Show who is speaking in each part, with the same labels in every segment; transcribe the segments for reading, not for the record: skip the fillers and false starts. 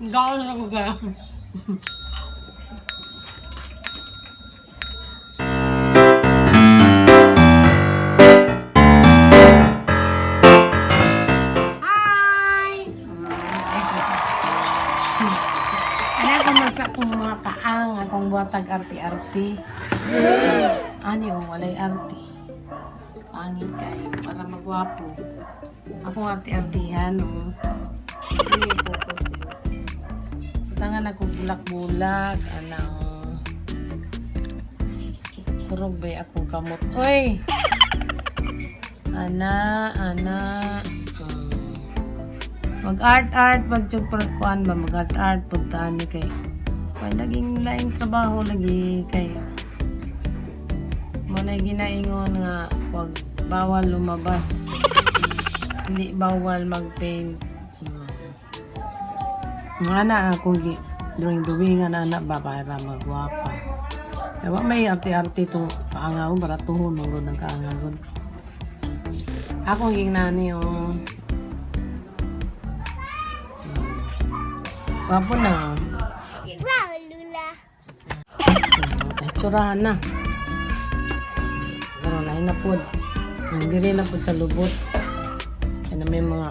Speaker 1: Gaon ako kaya. Hi! Ano ko man sa akong mga kaang, akong buhatag arti-arti. Ani oh, walay arti. Pangit kayo, para magwapo. Akong arti-artihan, oh. Ano yung focus din? Tangan ako bulak-bulak, ana oh. Turog ba akong kamot? Oy! Ana, ana. Oh. Mag-art-art, pag kuan ba, mag-art-art, puntaan ni kay. Kay naging laing trabaho lagi kay. Mo na ginaingon nga wag bawal lumabas. Hindi bawal mag-paint. Nga na akong gi drawing drawing nga na ba para magwapa. Kaya wa may arte-arte itong kaangaw, baratuhon man gud ang kaangaw gud. Akong ginani oh. Gwapo na.
Speaker 2: Wow, Lula.
Speaker 1: Ay, tsurahan na. Pero lain na po. Ang diri na po sa lubot. Kaya na may mga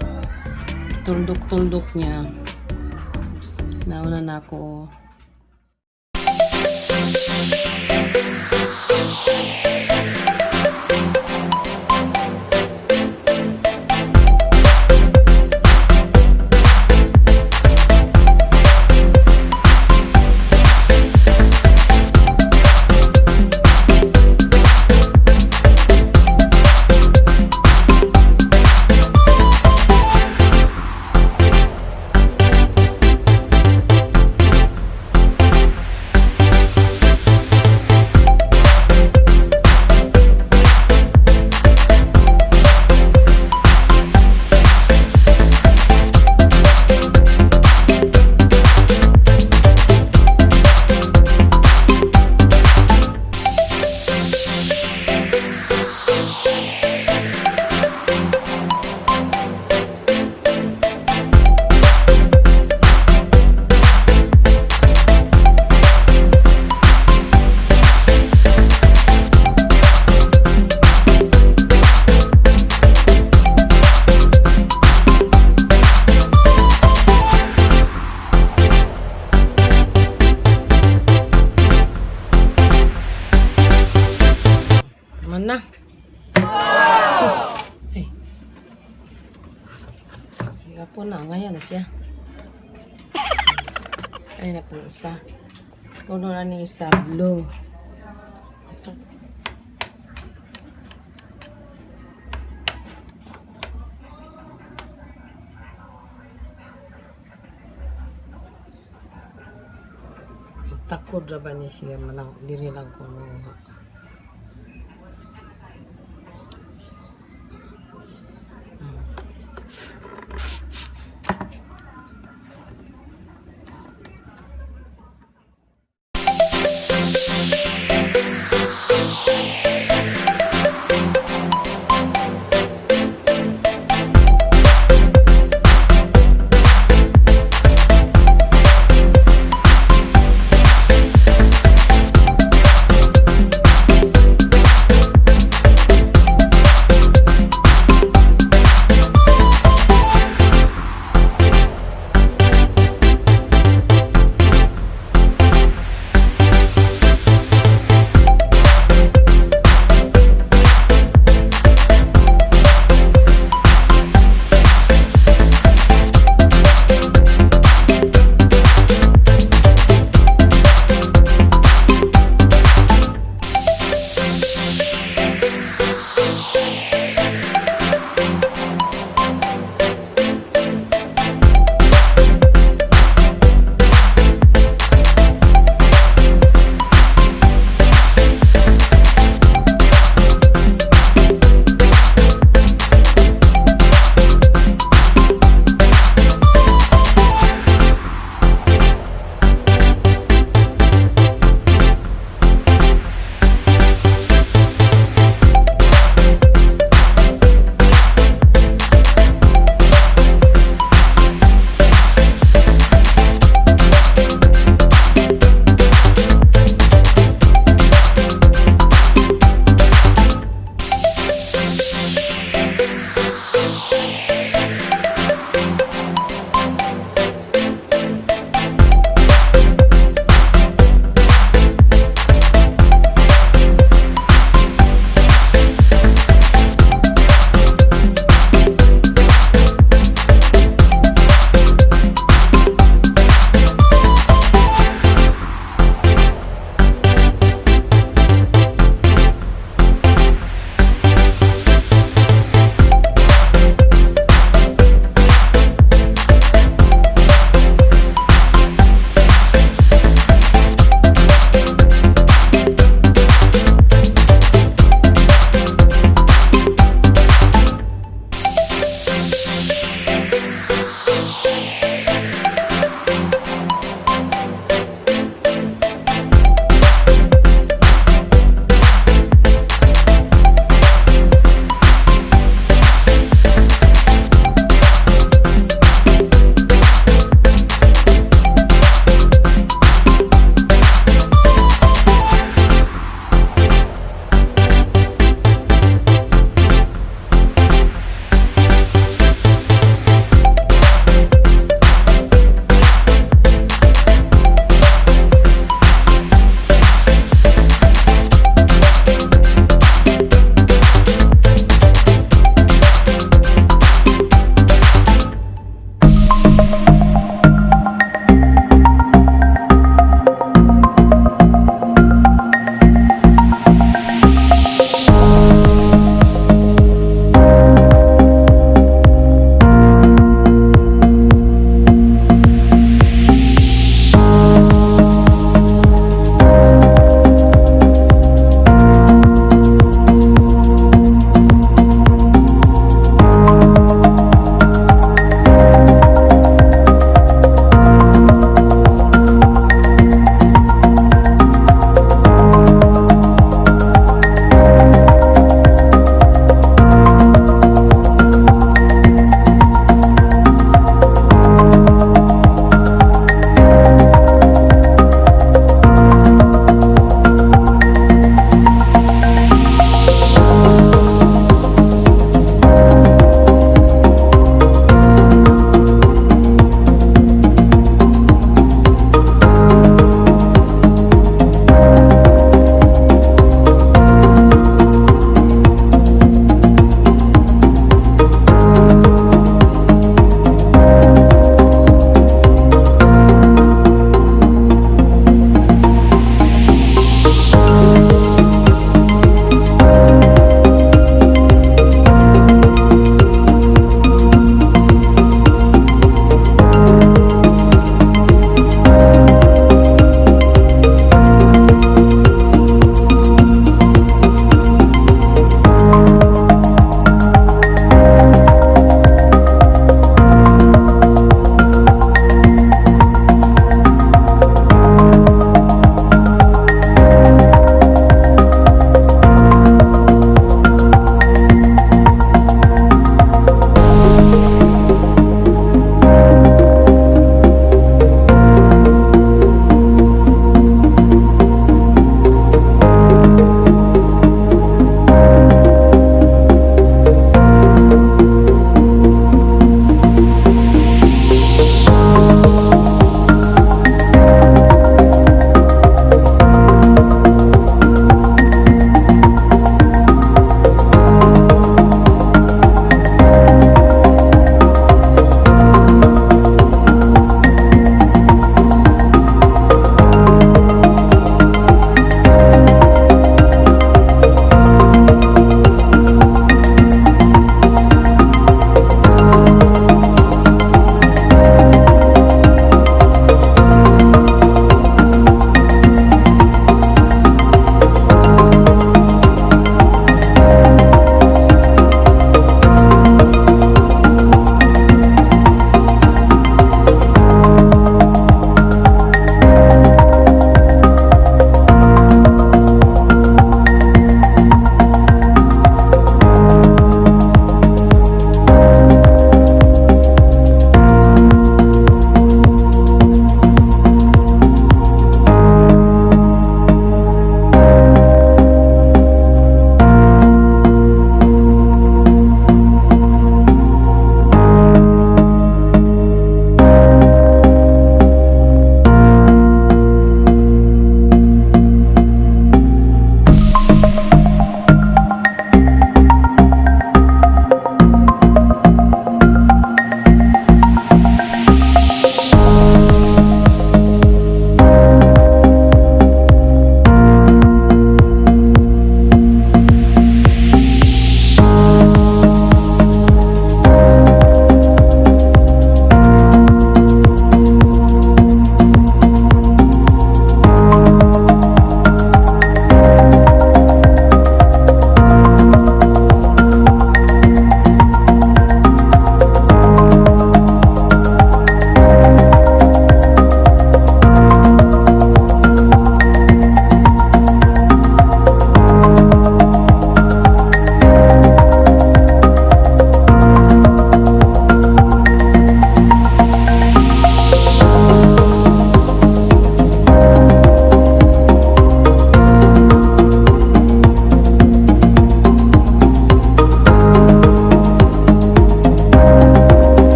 Speaker 1: tuldok-tuldok niya. Nauna na ako. Oh. Man na. Ay. Gwapo na. Ngayon na siya. Ay na po isa. Kuno na ni isa blue. Isa. Takod ra ba ni siya manang diri lang kuno nga.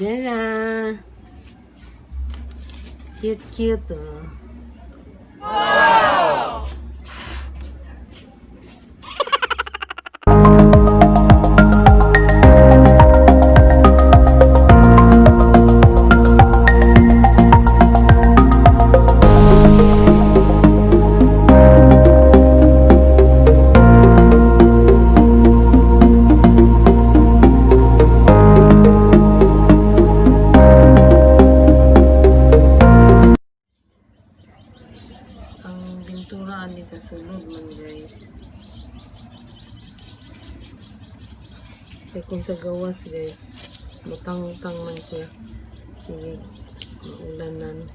Speaker 1: Jenna. Cute, cute, oh. Ang bintura ani sa sulod man, guys. Kaya kung sa gawas, guys, matang-tang man siya. Sige, maulanan.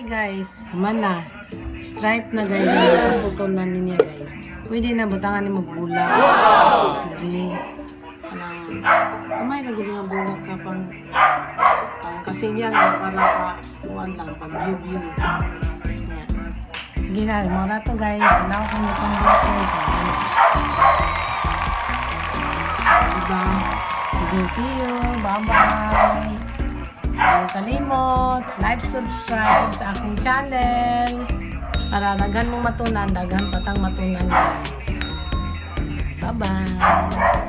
Speaker 1: Guys, mana. Stripe na, guys. Kaputol na niya, guys. Pwede na butangan nimo bulak. Diri. Kanang kamay ra gud nga bulak ka pang pang kasinyas ba para pa kuan lang pang view view. Yeah. Sige na, mao ra to, guys. Tanaw kung itong buhok, guys. Diba? Sige, see you. Bye-bye. Huwag kalimot, like, subscribe sa aking channel. Para daghan mong matunan, daghan patang matunan, guys. Bye-bye.